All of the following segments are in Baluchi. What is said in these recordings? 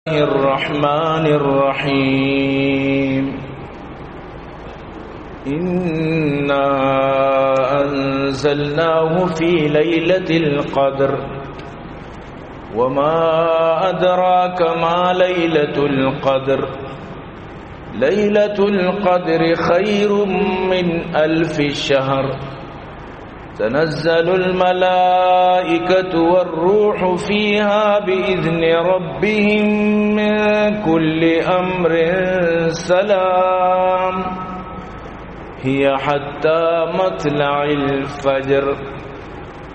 الرحمن الرحيم. إنا أنزلناه في ليلة القدر. وما أدراك ما ليلة القدر. ليلة القدر خير من ألف شهر. تنزل الملائكة والروح فيها بإذن ربهم من كل أمر سلام هي حتى مطلع الفجر.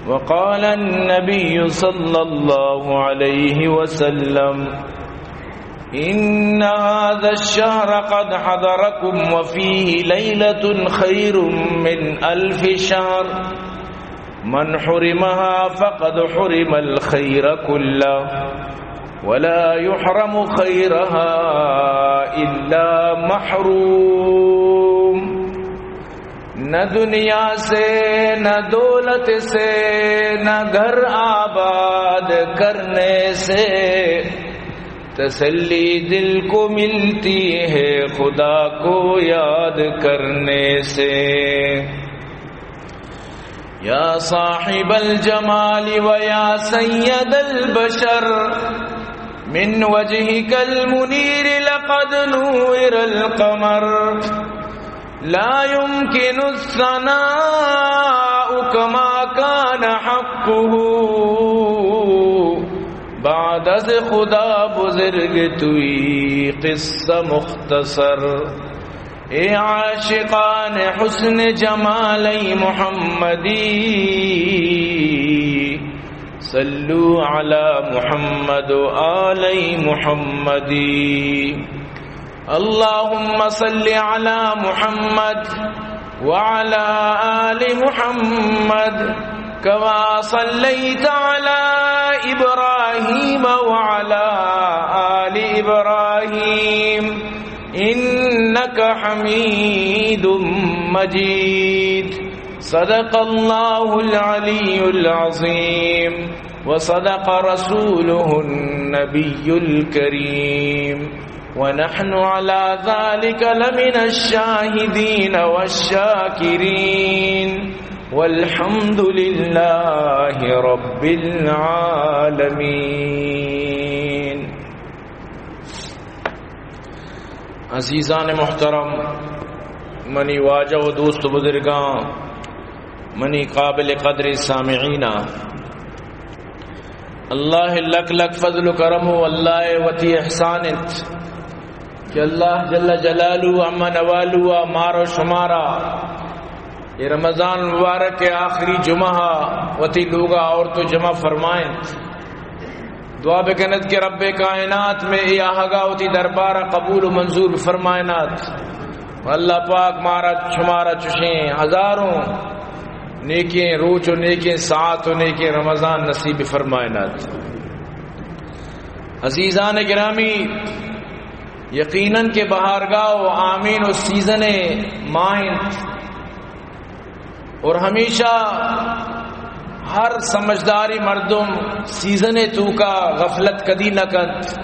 وقال النبي صلى الله عليه وسلم: إن هذا الشهر قد حضركم وفيه ليلة خير من ألف شهر، من حرمها فقد حرم الخير كله، ولا يحرم خيرها إلا محروم. نہ دنیا سے، نہ دولت سے، نہ گھر آباد کرنے سے تسلی دل کو ملتی ہے خدا کو یاد کرنے سے۔ یا صاحب الجمال و یا سید البشر، من وجهك المنير لقد نور القمر، لا يمكن الثناء كما كان حقه، بعد از خدا بزرگ توئی قصه مختصر۔ اے عاشقان حسن جمال محمدی، صلوا علی محمد و آل محمدی۔ اللهم صل على محمد وعلى آل محمد كما صليت على إبراهيم وعلى آل إبراهيم إنك حميد مجيد. صدق الله العلي العظيم وصدق رسوله النبي الكريم. ونحن على ذلك لمن الشاهدين والشاكرين. والحمد لله رب العالمين. عزیزان محترم، منی واجہ و دوست و بزرگاں، منی قابل قدر سامعیناں، اللہ ءِ لک لک فضل و کرم و اللہ ءِ وتی احسان انت کہ اللہ جل جلالہ عم نوالہ مارا و شمارا اے رمضان مبارک ءِ آخری جمعہ ءَ وتی لوگا آورت و جمع فرمائینت۔ دعا بکنت کہ رب کائنات مئے اے آہگا وتی دربارا قبول و منظور بفرمائینات۔ و اللہ پاک مارا شمارا چشیں ہزاروں نیکیں روچ و نیکیں ساعت و نیکیں رمضان نصیب بفرمائینات۔ عزیزان گرامی، یقیناً کہ بہارگاہ و آمین و سیزن ماہ انت اور ہمیشہ ہر سمجھداری مردم سیزن توکا غفلت کدی نہ کنت۔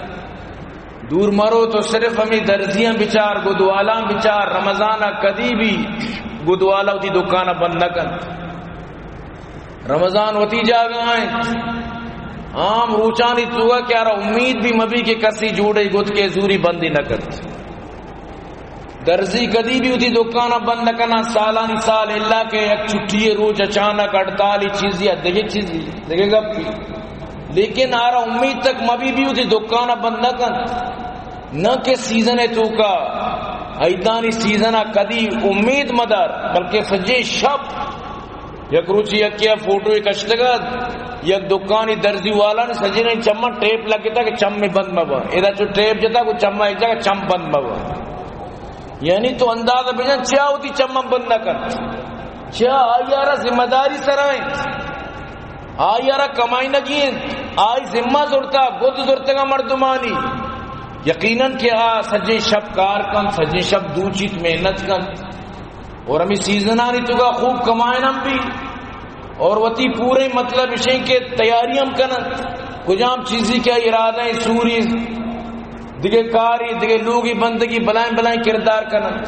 دور مرو تو صرف ہمیں درزیاں بچار، گدوالاں بچار، رمضان کدی بھی گدوالا وتی دکان بند نہ کنت۔ رمضان وتی جاگہ انت۔ عام روچانی توکا کہ آرا امید بھی مبی کہ کسی جوڑے گد کے زوری بندی نہ کنت۔ درزی کدی بھی وتی دکان بند نہ کناں، سالانی سال، الا کہ یک چھٹی روچ اچانک ہڑتالی چیزی یا دگہ چیزی، دگہ گپی۔ لیکن آرا امید تک مبی بھی وتی دکان بند نہ کنت۔ نہ کہ سیزن توکا، عیدانی سیزن کدی امید مدار، بلکہ سجے شپ یک روچی یکے ءَ فوٹوے کشتگ ات، یک دکانی درزی والا نے سجینانی چماں ٹیپ لگتا کہ چم بند مبا۔ ادا چو ٹیپ جتا کو چم ایک جگہ چم بند مبا۔ یعنی تو اندازہ بجن چیا وتی چماں بند نہ کنت، چیا آئی آرا ذمہ داری سرائیں، آئی آرا کمائینگی انت، آئی ذمہ زرتا، گد زرتگا مردمانی۔ یقیناً کہ آ سجیں شپ کار کنت، سجیں شپ دوچیت، محنت کنت۔ اور ہمیں سیزنانی توکا خوب کمائن ہم بھی۔ اور وتی پورے مطلب اشیں کہ تیاری ہم کنن۔ کجام چیزی کہ ارادہ ہیں سوری دگہ کاری، دگہ لوگی بندگی، بلائیں بلائیں کردار کنن۔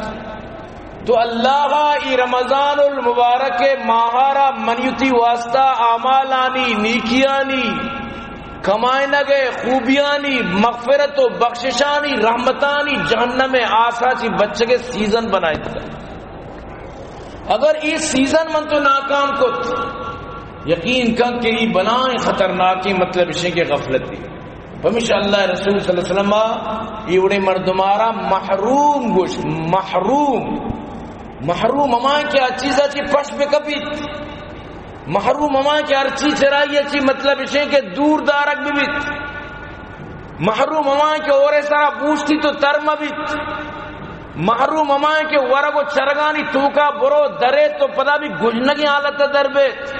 تو اللہ ای رمضان المبارک ماہارا منیتی واسطہ اعمالانی، نیکیانی، کمائنگ ء خوبیانی، مغفرت و بخششانی، رحمتانی، جہنم ء آسا چی بچگ ء سیزن بنائیت۔ اگر ای سیزن من تو ناکام کت، یقین کن کہ ای بلائیں خطرناکیں، مطلب اشیں کہ غفلتی۔ پمیشا اللہ رسول صلی اللہ علیہ وسلم ای وڑیں مردمارا محروم گوشت۔ محروم، محروم ہما کہ آ چیزا چی پش بکپیت۔ محروم ہما کہ ہر چیز چرائی چی، مطلب اشیں کہ دور دارگ ببیت۔ محروم ہما کہ اورے سرا بوشتی تو تر مبیت۔ محروم ہما کہ ورگ و چرگانی توکا برو درے تو پدا بھی گژنگیں حالت در بیت۔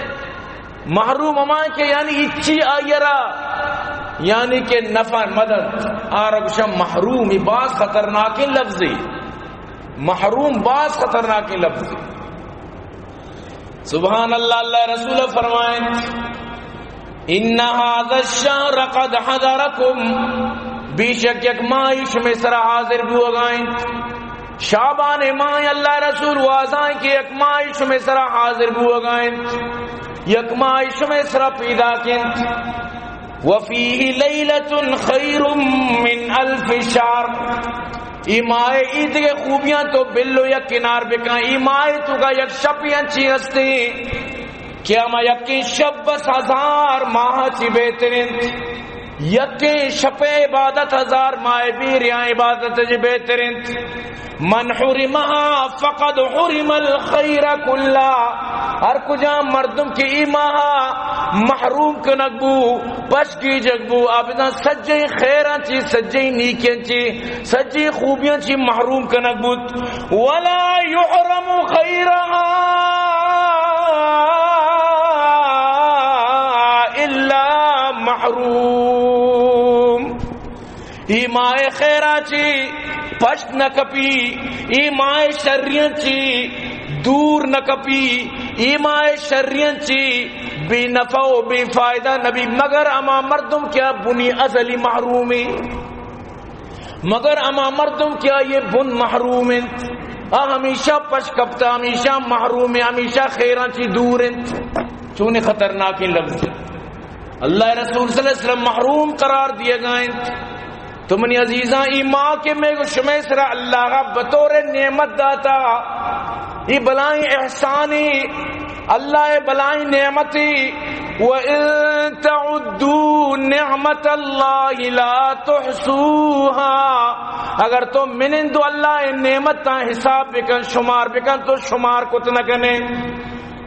محروم ہما کہ یعنی اچی آئیرا یعنی کہ نفع مدد آرگشم محروم، ای باز خطرناکیں لفظی۔ محروم باز خطرناکیں لفظی۔ سبحان اللہ، اللہ رسول فرمائیں، ان هذا الشهر قد حضركم، بے شک یک ماہ شمے سرا حاضر بوگائیں۔ شعبان ماہ اللہ رسول وازائیں کہ یک ماہ شمے سرا حاضر بوگائیں، یک ماہ شمے سرا پیدا کن۔ وفيه ليلة خير من ألف شهر۔ ای ماہ ای دگہ خوبیاں تو بلو یک کنار بکن۔ ای ماہ تو کا یک شپ انچی ہستی کہ ہما یکیں شپ بس ہزار ماہ چی بہتر انت۔ یکیں شپ عبادت ہزار ماہ بیریاں عبادت چی بہتر انت۔ من حرمها فقد حرم الخير كله۔ ہر کجام مردم کہ ای ماہ محروم کنگ بو، پش گیجگ بو، آ بزاں سجیں خیراں چی، سجیں نیکیاں چی، سجیں خوبیاں چی محروم کنگ بوت۔ ولا يحرم خيرها إلا محروم۔ ای ماہ خیرا چی پشت نہ کپی، ای ماہ شریاں چی دور نہ کپی، ای ماہ شریاں چی بے نفع و بے فائدہ نبی، مگر ہما مردم کہ آ بنی ازلی محرومی، مگر ہما مردم کہ آ یہ بن محروم انت، آ ہمیشہ پش کپتا، ہمیشہ محروم، ہمیشہ خیراں چی دور انت۔ چونیں خطرناکیں لفظ۔ اللہ رسول صلی اللہ علیہ وسلم محروم قرار دیگا انت۔ تو منی عزیزاں، ای ماہ کہ میں شمے سرا اللہ بطور نعمت داتا، ای بلائیں احسانی، اللہ بلائیں نعمتی۔ وَإِن تَعُدُّوا نِعْمَتَ اللَّهِ لَا تُحْصُوهَا۔ اگر تو منند و اللہ نعمت تا حساب بکن، شمار بکن، تو شمار کت نہ کنے۔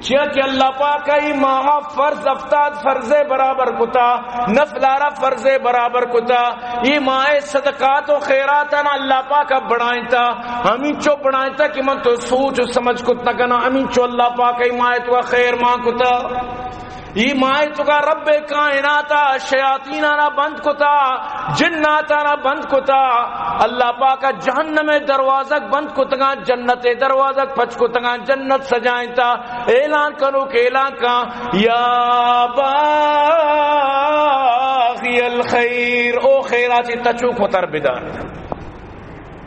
چیا کہ اللہ پاک ای ماہ فرض ہفتاد فرض برابر کتا، نفلارا فرض برابر کتا۔ ای ماہ صدقات و خیراتانا اللہ پاک بڑھائنتا، ہمینچو بڑھائنتا کہ من تو سوچ و سمجھ کت نہ کنا، ہمینچو اللہ پاک ای ماہ تو خیر مان کتا۔ ای ماہ تو کا رب کائناتا شیاطینانا بند کتا، جناتانا بند کتا۔ اللہ پاک جہنم دروازگ بند کتگاں، جنت دروازگ پچ کتگاں، جنت سجائنتا۔ اعلان کنو کہ اعلان کن، یا باغی الخیر، او خیرا چی تچوک وتر بدار۔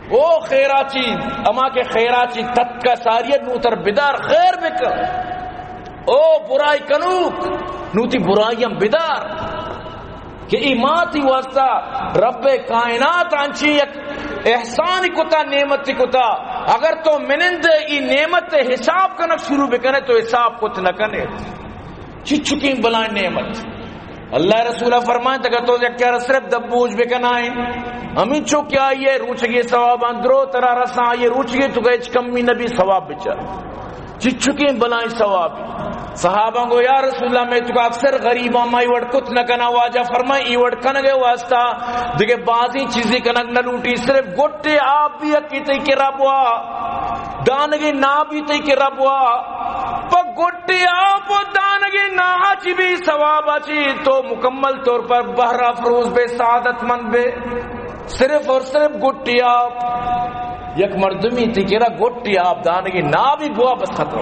او خیرا چی، اما کہ خیرا چی تتکا ساری نوتر بدار، خیر بکن۔ او برائی کنوک، نوتی برائی ہم بدار۔ کہ ای ماتی واسطہ رب کائنات انچی یک احسانی کتا، نعمتی کتا۔ اگر تو منند ای نعمت حساب کنک شروع بکنے تو حساب کت نہ کنے۔ چچکیں بلائیں نعمت۔ اللہ رسول فرمائیں، اگر تو یک کار صرف دبوج بکنائیں، ہمیں چو کیا یہ روچگی ثواب اندرو ترا رساں، یہ روچگی تو کہ ہچ کمی نبی ثواب بچار۔ چچکیں بلائیں ثواب۔ صحابہ گو، یا رسول اللہ، میں تو اکثر غریباں، ما ای وڑ کت نہ کنا۔ واجہ فرمائے، ای وڑ کنگے واسطہ دگہ بازیں چیزیں کنگ نہ لوٹی، صرف گٹے آپ بھی یکی تئی کرا بوا، دانگے نا بھی تئی کرا بوا۔ پہ گٹے آپ و دانگے نا چی بھی ثواب چی تو مکمل طور پر بہر افروز بے، سعادت مند بے۔ صرف اور صرف گٹی آپ۔ یک مردمی تئی کرا گٹی آپ دانگی نا بھی بوا، بس ختم۔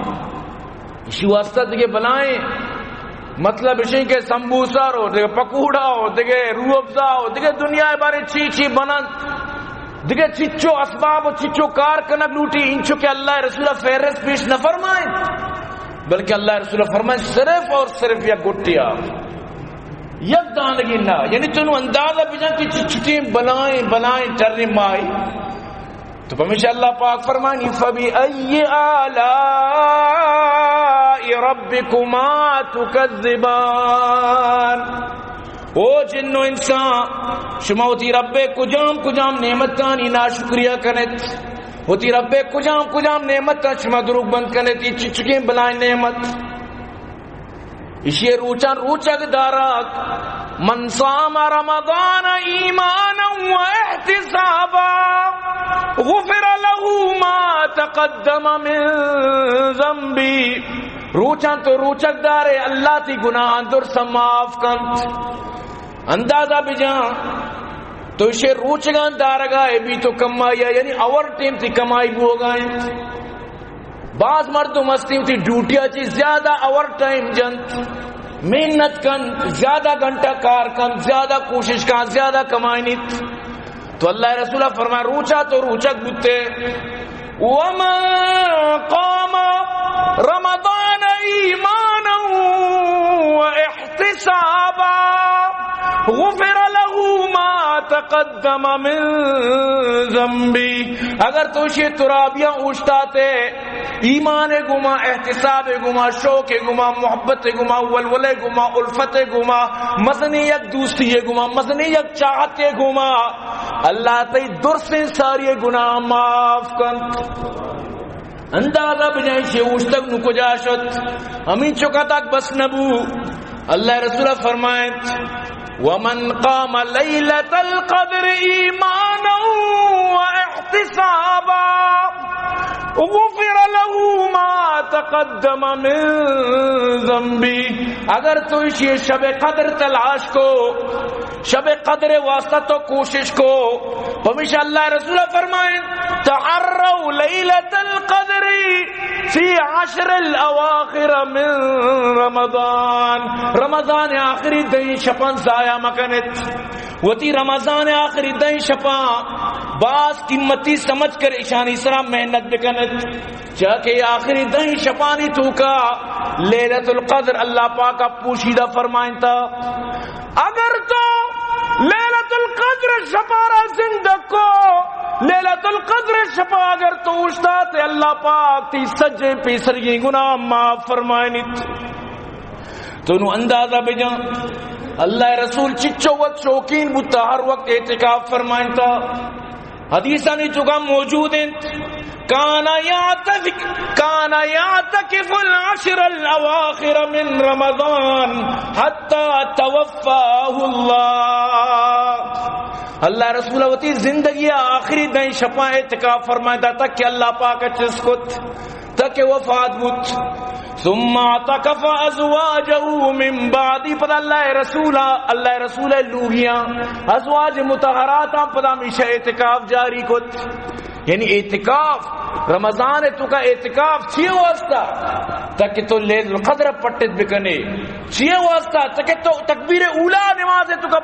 اسی واسطہ دگہ بلائیں مطلب اشیں کہ سمبوسہ رو، دگہ پکوڑا ہو، دگہ روح افزا ہو، دگہ دنیا بارے چی چی بنن، دگہ چچو اسباب و چچو کار کنگ لوٹی، انچو کہ اللہ رسول فہرست پیش نہ فرمائیں، بلکہ اللہ رسول فرمائیں صرف اور صرف یک گٹیا، یک دانگی نہ۔ یعنی تو نو اندازہ بجن کہ چچکیں بلائیں بلائیں ٹریں مائی۔ تو پمیشا اللہ پاک فرمانی، فبأي آلاء ربكما تكذبان؟ او جن و انسان، شما وتی رب کجام کجام نعمتانی ناشکریہ کنت؟ وتی رب کجام کجام نعمت شما دروگ بند کنت؟ یہ چچکیں بلائیں نعمت؟ اشی روچان روچگ دارگ، من صام رمضان ایمانا و احتسابا غفر له ما تقدم من ذنبه۔ روچان تو روچگ دارے، اللہ تی گناہان درس معاف کنت۔ اندازہ بجان، تو اشی روچگان دارگا ہے بھی تو کمائی، یعنی اوور ٹائم تی کمائی بوگا انت۔ باز مردم ہستی وتی ڈیوٹیا چی زیادہ اوور ٹائم جنت، محنت کنت، زیادہ گھنٹہ کار کنت، زیادہ کوشش کنت، زیادہ کمائنیت۔ تو اللہ رسول فرمائے، روچا تو روچگ بوتے، ومن قام رمضان ایمانا و احتسابا غفر له ما تقدم من ذنبه۔ اگر تو شی ترابیاں اوشتاتے، ایمان گما، احتساب گما، شوق گما، محبت گما، ولولے گما، الفت گما، مزنی یک دوستی گما، مزنی یک چاہتے گما، اللہ تئی درسیں ساری گناہ معاف کنت۔ اندازہ بجائیں شی اوشتگ نو کجا شت، ہمیں چکا تک بس نبو۔ اللہ رسول فرمائیت، ومن قام ليلة القدر إيمانا واحتسابا غفر له ما تقدم من ذنبه۔ اگر تو اشی شب قدر تلاش کو، شب قدر واسطہ تو کوشش کو، پمیشا اللہ رسول فرمائیں، تحروا ليلة القدر في عشر الأواخر من رمضان۔ رمضان آخری دہیں شپاں ضائع مکنت۔ وتی رمضان آخری دہیں شپاں باز قیمتی سمجھ کر اشانی سرا محنت بکنت۔ چیا کہ آخری دہیں شپانی توکا لیلۃ القدر اللہ پاک ءَ پوشیدہ فرمائنتا۔ اگر تو لیلۃ القدر شپا را زندگ کو، لیلۃ القدر شپا اگر تو اوشتاتے، اللہ پاک تی سجیں پیسریگیں گناہ معاف فرمائنیت۔ تو نو اندازہ بجان، اللہ رسول چچو وت شوقین بوتا، ہر وقت اعتکاف فرمائنتا۔ حدیثانی توکا موجود انت، کان یعتکف، کان یعتکف العشر الاواخر من رمضان حتی توفاه اللہ۔ اللہ رسول وتی زندگی آخری دہیں شپاں اعتکاف فرمائنتا، تک کہ اللہ پاک چست کت، تک کہ وفات بوت۔ ثم اعتکف ازواجه من بعدی، پدا اللہ رسول، اللہ رسول لوگیاں، ازواج مطہراتاں پدا ہمیشہ اعتکاف جاری کت۔ یعنی اعتکاف، رمضان توکا اعتکاف چیئے واسطہ؟ تاکہ تو لیلۃ القدر پٹت بکنے۔ چیئے واسطہ؟ تاکہ تو تکبیر اولی نماز توکا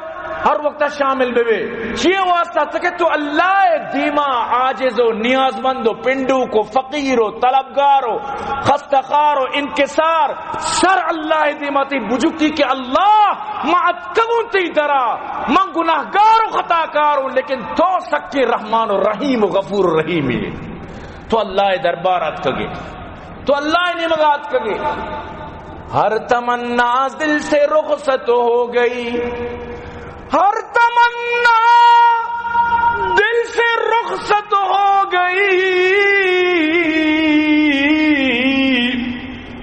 ہر وقت شامل ببے۔ چیئے واسطہ؟ تاکہ تو اللہ دیما عاجز و نیازمند و پنڈوک و فقیر و طلبگار و خستہ خار و انکسار سر اللہ دیما تی بجکی کہ اللہ، ما اتکگوں تی درا، من گناہگار و خطاکاروں، لیکن تو سکیں رحمان و رحیم و غفور و رحیمی۔ تو اللہ دربار اتکگے، تو اللہ نیمگا اتکگے۔ ہر تمنا دل سے رخصت ہو گئی، ہر تمنا دل سے رخصت ہو گئی،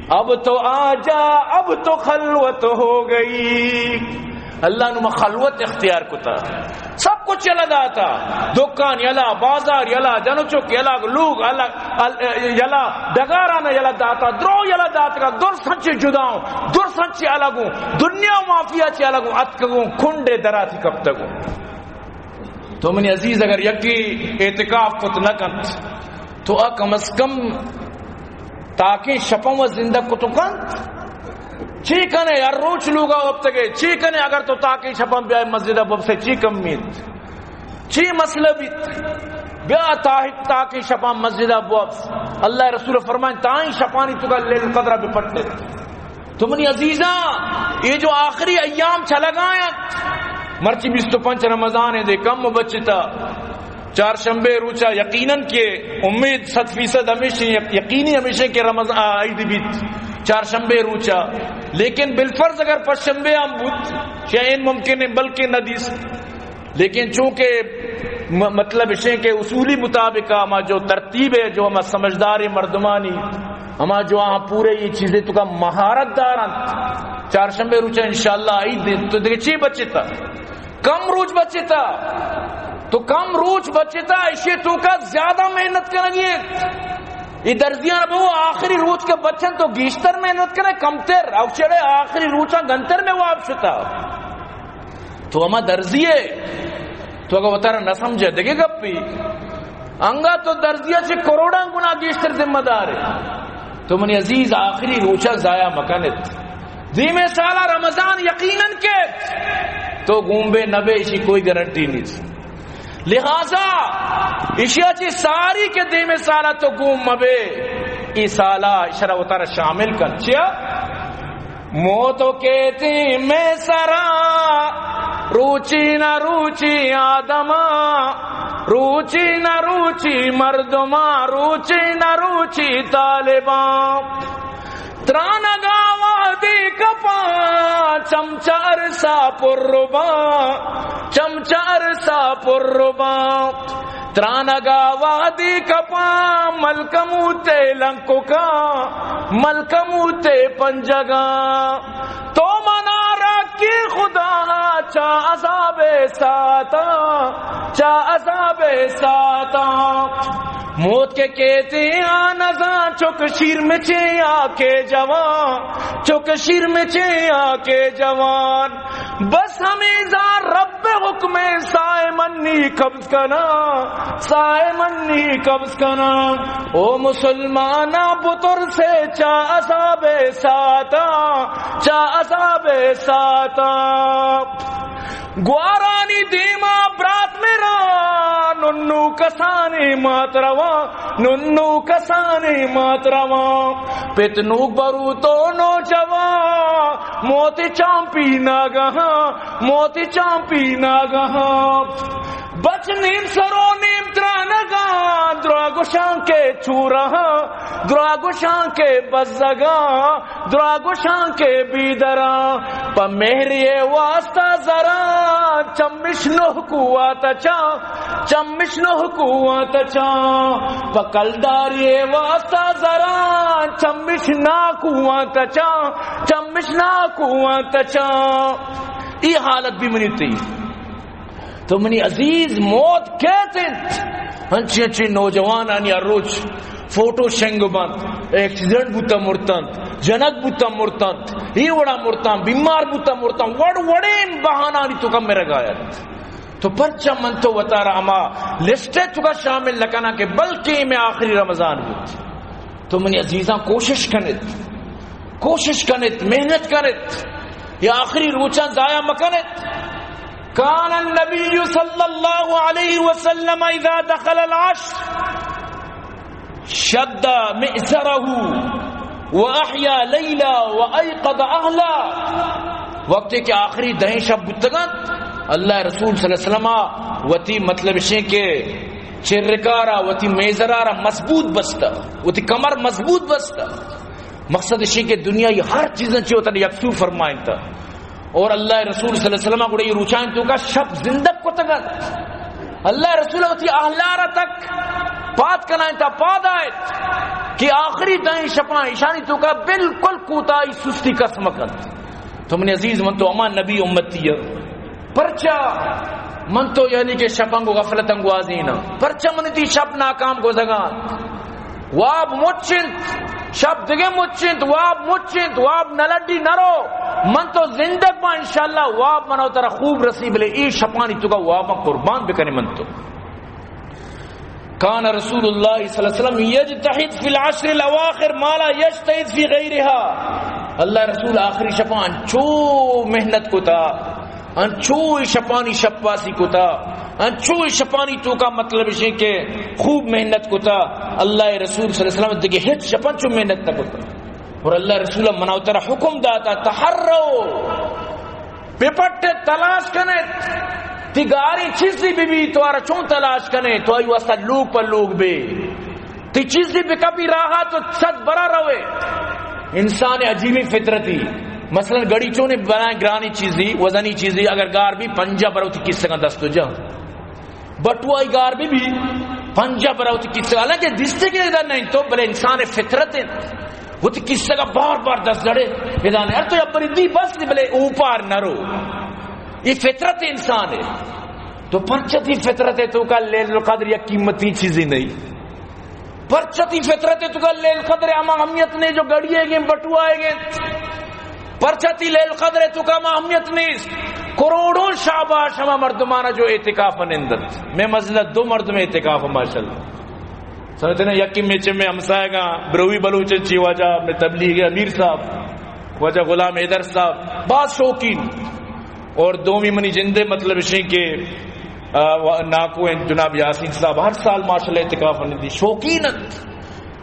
اب تو آجا، اب تو خلوت ہو گئی۔ اللہ نو ما خلوت اختیار کتا، سب کچھ یلا داتا، دکان یلا، بازار یلا، جنو چک یلا، لوگ یلا، ال-، یلا، ڈگارانا یلا داتا، درو یلا داتگا، درس انچے جداؤں، درس انچے الگوں، دنیا و مافیا چے الگوں، اتکگوں، کنڈے دراتی کپتگوں۔ تو منی عزیز، اگر یکی اعتکاف کت نہ کنت، تو آ کم از کم تاکیں شپاں و زندگ کت کنت۔ چی کنے؟ ہر روچ لوگا وپتگے، چی کنے؟ اگر تو تاکیں شپاں بیائے مسجد ءَ بوپسے، چی کمی انت؟ چی مسئلہ بیت؟ بیا تاکیں، تاکیں شپاں مسجد ءَ بوپس۔ اللہ رسول فرمائیں، تاکیں شپانی توکا لیلۃ القدر ءَ بپٹت۔ تو منی عزیزاں، یہ جو آخری ایام چلگا انت، مرچی بیست و پنچ رمضان انت، دے کم بچتا۔ چارشنبے روچا یقیناً کہ امید صد فیصد ہمیشیں، یقینی ہمیشیں کہ رمضان، آ، عید بیت چارشنبے روچا، لیکن بالفرض اگر پنچشنبے ہم بوت، شہ این ممکن ہے بلکہ نہ دیست۔ لیکن چونکہ م-، مطلب اشیں کہ اصولی مطابق ہما جو ترتیب ہے، جو ہما سمجھدار مردمانی، ہما جو آہاں پورے یہ چیزیں توکا مہارت دارنت، چارشنبے روچا انشاءاللہ عید دے، تو دیکھے چی بچتا؟ کم روچ بچتا، تو کم روچ بچتا، اشی توکا زیادہ محنت کنگی انت۔ یہ درزیاں بو آخری روچ کے بچن تو گیشتر محنت کنے، کمتر، او چڑے آخری روچا گنتر میں واب شتا۔ تو ہما درزی ہے، تو اگر وتارا نہ سمجھے، دگے گپی۔ انگا تو درزیا چہ کروڑاں گنا گیشتر ذمہ دار ہے۔ تو منی عزیز، آخری روچا ضائع مکنت۔ دیمے سالا رمضان یقیناً کیت، تو گون بے نہ بے، اشی کوئی گارنٹی نیست۔ لہذا اشیا چہ ساری کہ دیمے سالا تو گون مبے، ای سالا اشرا وتارا شامل کن۔ چیا؟ موت و کیتی میں سرا، روچی نہ روچی آدما، روچی نہ روچی مردما، روچی نہ روچی طالباں۔ ترانگا وہدی کپاں، چمچہ ارسا پر رباں، چمچہ ارسا پر رباں۔ ترانگا وہدی کپاں، ملکموتے لنککاں، ملکموتے پنجگاں۔ تو منا رکی خدا، چا عذاب ساتاں، چا عذاب ساتاں۔ موت کے کیتی آ نزاں، چک شیر مچیں یا کہ جوان، چک شیر مچیں یا کہ جوان۔ بس ہمے زان رب حکم، سائے منی قبض کناں، سائے منی قبض کناں۔ او مسلماناں، بترسے چا عذاب ساتاں، چا عذاب ساتاں۔ گوارانی دیما برات میراں، ننو کسانی مات رواں، ننو کسانی مات رواں۔ پت نوک برو تو نوجوان، موتی چامپی ناگہاں، موتی چامپی ناگہاں۔ بچ نیم سرو نیم ترانگاں، درا گوشاں کے چورہاں، درا گوشاں کے بزگاں، درا گوشاں کے بیدراں۔ پہ مہری واسطہ زراں، چمش نہ کوات چاں، چمش نہ کوات چاں۔ پہ کلداری واسطہ زراں، چمش نہ کوات چاں، چمش نہ کوات چاں۔ ای حالت بی منی تئی۔ تو منی عزیز، موت کیت انت۔ انچیں انچیں نوجوانانی ہر روچ فوٹو شنگ بنت، ایکسیڈنٹ بوتا مرتنت، جنگ بوتا مرتنت، ای وڑا مرتاں، بیمار بوتا مرتاں، وڑ وڑیں بہانانی توکا مرگا انت۔ تو پرچا من تو وتارا ہما لسٹ توکا شامل نہ کناں کہ بلکہ میں آخری رمضان بوت۔ تو منی عزیزاں، کوشش کنت، کوشش کنت، محنت کنت، یہ آخری روچاں ضائع مکنت۔ کان النبی صلی اللہ علیہ وسلم اذا دخل العشر شد مئزرہ و احیا لیلہ و ایقظ اہلہ۔ وقتی کہ آخری دہیں شپ بوتگنت، اللہ رسول صلی اللہ علیہ وسلم وتی، مطلب اشیں کہ چرکارا، وتی میزرارا مضبوط بستا، وتی کمر مضبوط بستا۔ مقصد اشیں کہ دنیا یہ ہر چیزاں چی وطن یکسو فرمائنتا۔ اور اللہ رسول صلی اللہ علیہ وسلم گڑا یہ روچان توکا شپ زندگ کتگنت۔ اللہ رسول وتی اہلارا تک پاد کنائنتا، پاد آیت کہ آخری دائیں شپاں ایشانی توکا بالکل کوتاہی سستی کس مکنت۔ تو منی عزیز، من تو ہما نبی امتی ہے۔ پرچا من تو یعنی کہ شپاں گو غفلتاں گوازینا؟ پرچا من تی شپ ناکام گوزگا؟ واب مچ انت، شپ دگہ مچ انت، واب مچ انت، واب نہ لڈی نہ رو۔ من تو زندگ باں، انشاءاللہ واب منا ترا خوب رسی، بلے ای شپانی توکا واباں قربان بکنے من تو۔ کان رسول اللہ صلی اللہ علیہ وسلم یجتہد فی العشر الاواخر ما لا یجتہد فی غیرہا۔ اللہ رسول آخری شپاں انچو محنت کتا، انچو شپانی شپاسی کتا، انچو شپانی توکا مطلب شے کہ خوب محنت کتا۔ اللہ رسول صلی اللہ علیہ وسلم دگہ ہچ شپاں چو محنت نہ کتا۔ اور اللہ رسول منا و ترا حکم داتا، تحروا، بپٹت، تلاش کنت، تی گاریں چیزی بی بی، تو آرا چون تلاش کنے، تو آئی واسطہ لوگ پر لوگ بے، تی چیزی بکپی راہا تو صد برا روے۔ انسان عجیبی فطرتی، مثلاً گڑی چونے بلائیں گرانی چیزی، وزنی چیزی، اگر گار بی پنجاہ برو تی کسگاں دست و جا۔ بٹوائی گار بی بی، پنجاہ برا وتی کسہ، حالانکہ دیستے کہ ادا نہیں تو، بلے انسان فطرت ہے، وتی کسہ کا بار بار دست جڑے، ادا نہیں، ہر تو یک بری دی بس نہیں، بلے اوپار نہ رو، یہ فطرت انسان ہے۔ تو پرچہ تی فطرت ہے تو کا لیل القدر یک قیمتی چیزی نہیں۔ پرچہ تی فطرت ہے تو کا لیل القدر ہما اہمیت نہیں جو گڑی ہے گئے، بٹوا ہے گئے۔ پرچہ تی لیل قدر تو کا ما اہمیت نیست۔ کروڑوں شاباش ہما مردمانا جو اعتکاف نندت۔ میں مسجد دو مردم اعتکاف، ماشاءاللہ۔ سمجھتے نا، یکی میں چے میں ہمسایگاں، بروی بلوچ چی واجہ میں تبلیغ امیر صاحب، واجہ غلام حیدر صاحب، باز شوقین۔ اور دومی منی جندے مطلب شیں کہ، آ، و-، ناکو ہیں جناب یاسین صاحب، ہر سال ماشاءاللہ اعتکاف نندی، شوقین انت۔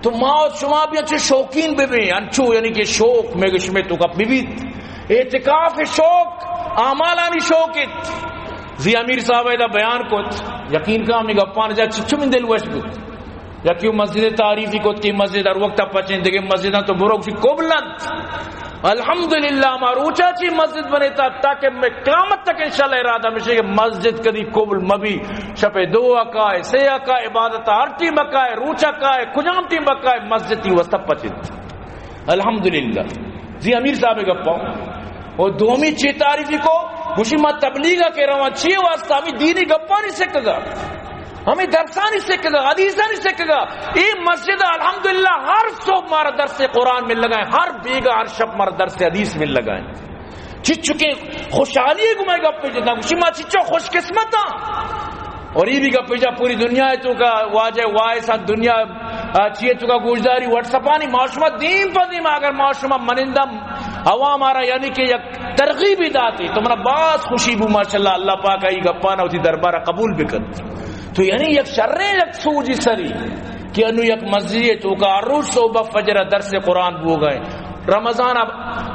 تو ما و شما بھی انچو شوقین بہ بیں، انچو یعنی کہ شوق میں گشمے تو کپ بہ بیت۔ اعتکاف شوق، اعمالانی شوق ات۔ زی امیر صاحب ادا بیان کت، یقین کا ہمیں گپان جا چچو من دل وش بوت۔ یکی مسجد تعریفی کت کہ مسجد ہر وقت پچیں، دیگه مسجداں تو برو کسی قبل انت۔ الحمدللہ، ما روچا چی مسجد بنے تا، تاکہ میں قیامت تک انشاءاللہ ارادہ مشے کہ مسجد کدی قبل مبی۔ شپ دو اکائے، سے اکائے، عبادت ہر ٹیم اکائے، روچا کائے، کجام ٹیم اکائے، مسجد تی وسط پچت۔ الحمدللہ۔ زی امیر صاحب گپا۔ اور دومی چی تعریفی کو، گوشی ما تبلیغ کے رواں، چی واسطہ؟ ہمیں دینی گپانی سکگا، ہمیں درسانی سکگا، حدیثانی سکگا۔ اے مسجد الحمدللہ ہر صبح مارا درس قرآن مل لگائیں، ہر بیگا ہر شب مارا درس حدیث مل لگائیں۔ چچکیں خوشحالی ہے گمائے گپ پہ جتا، گوشی ما چچو خوش قسمت ہاں۔ اور یہ بھی گپ پہ جا پوری دنیا ہے تو کا واجہ وائس دنیا، آ، چیئے تو کا گوشداری واٹس اپانی ما شما دیم پہ دیم، اگر ما شما منندہ عوام آرا یعنی کہ یک ترغیبی داتی تو منا باز خوشی بو، ماشاءاللہ، اللہ پاک ای گپانا وتی دربارا قبول بکن۔ تو یعنی یک شریں یک سوجی سری کہ انو یک مسجد تو کا ہر روز صبح فجر درس قرآن بو گئے، رمضان اب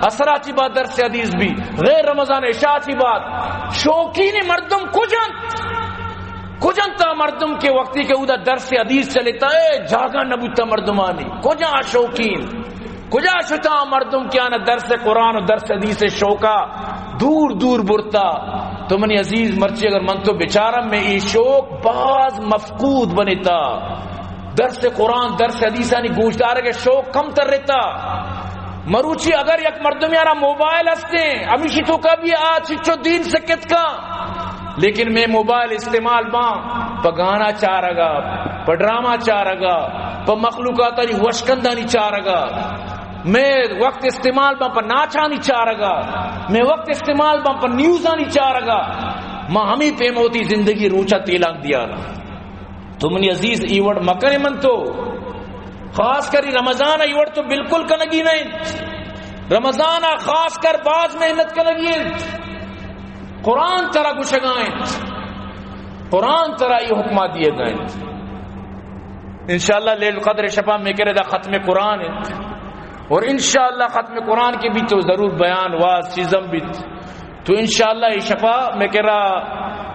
عصر آتی بعد درس حدیث بھی، غیر رمضان عشاء آتی بعد شوقین مردم کجنت؟ کجنت آ مردم کہ وقتی کہ اودا درس حدیث چلتا ہے، جاگہ نبوتا مردمانی؟ کجا شوقین؟ کجا شتا آ مردم کہ آنا درس قرآن و درس حدیث شوقا دور دور برتا؟ تو منی عزیز، مرچی اگر من تو بچارم، میں ای شوق باز مفقود بنتا۔ درس قرآن، درس حدیثانی گوشدارگ شوق کم تر رہتا۔ مروچی اگر یک مردم یارا موبائل ہستیں، ہمیشی تو کا بھی آ چچو دین سکت کا، لیکن میں موبائل استعمال باں پہ گانا چارگا، پہ ڈرامہ چارگا، پہ مخلوقاتانی وشکندانی چارگا۔ میں وقت استعمال باں پہ ناچانی چارگا، میں وقت استعمال باں پہ نیوزانی چارگا۔ ما ہمیں پیموتی زندگی روچا تیلان دیا۔ تو منی عزیز، ای وڑ مکنے من تو۔ خاص کر رمضان ای وڑ تو بالکل کنگی نہ انت۔ رمضان آ خاص کر باز محنت کنگی انت۔ قرآن ترا گشگا انت۔ قرآن ترا ای حکمہ دیگا انت۔ انشاءاللہ لیل القدر شپا میں کرے دا ختم قرآن انت۔ اور انشاءاللہ ختم قرآن کے بھی تو ضرور بیان واز چیزم بیت۔ تو انشاءاللہ اے شپا میں کرا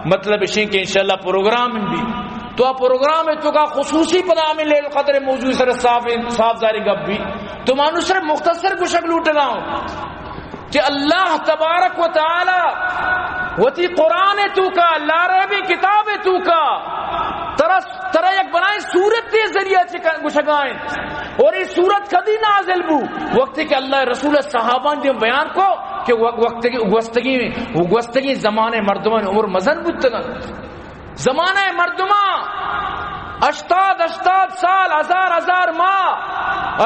مطلب اشیں کہ انشاءاللہ پروگرام بھی۔ تو آ پروگرام ہے تو کا خصوصی پدا ہمیں لیل قدر موضوع سر صاف، صاف ظاہری گپ بھی۔ تو مانو سر مختصر گشگ لوٹ رہا ہوں کہ اللہ تبارک و تعالی وتی قرآن تو کا، لا ریب کتاب تو کا، ترا، ترا یک بنائیں سورت تے ذریعہ چکا گشگائیں۔ اور یہ سورت کدی نازل بو؟ وقتی کہ اللہ رسول صحابان دیم بیان کو کہ و-، وقتگی، گوستگی، گوستگی زمانے مردمان عمر مزن بوتگن۔ زمانہ مردمان ہشتاد، ہشتاد سال، ہزار، ہزار ماہ،